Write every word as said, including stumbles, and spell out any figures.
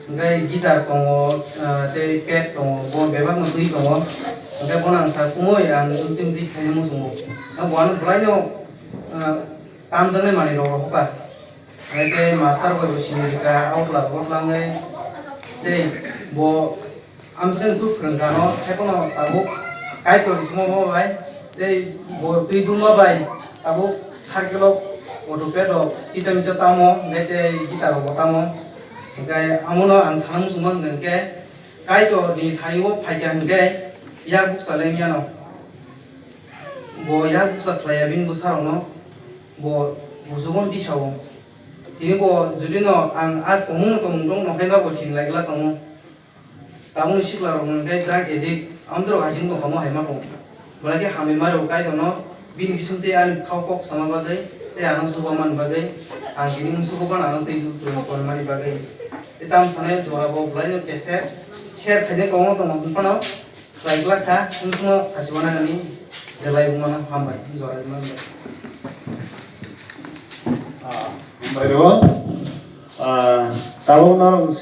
Hwnkhe guitar tongo, ah, tei pad tongo, bo bebakno twi tongo. Hwnkhe bono ang sa kumui ang twi twi khaina muchungo. Hwnkhe bo ano bwlaino, ah, tamjaknai manwi rok rohorkha. Hwnkhe tei master bai bo sini rwkha, aokla aokla wngwi tei bo amswkhe kuk phrwngkha no, haiphano tabuk Kaitor thwngma bai tei bo twi duma bai tabuk circle o auto pad rok kisa misa tamo, hwnkhe tei guitar rok bo tamo. Hwnkhe amono ang sana muchungma hwnkha hwnkhe Kaitor ni thani o phaikha hwnkhe yak bukcha le wngya no. Bo yak bukcha khlaiya bini bwsa rok no, bo bujugo tisa o. Tini bo jodi no ang a tongmung tongmung dong no khe no bo sin lai glak tongo. Tabukni sikla rok hwnkhe drug addict, amtwrok hai se wngtong kha mo hai ma kong. Belai khe hamya ma rw Kaitor no bini bising tei ani thao kok sama bagwi tei ano chuba mani bagwi ang tini musugo ban ano twi twi twi tongmani bagwi. Tei tamo sanai jora bo belai no keser share khaina tongo tongma phano khlai glak kha, wngkhe no sachi wana nani je lai wngmano hambai jora wngmano. Ah, hambai rw. Ah, tabuk norok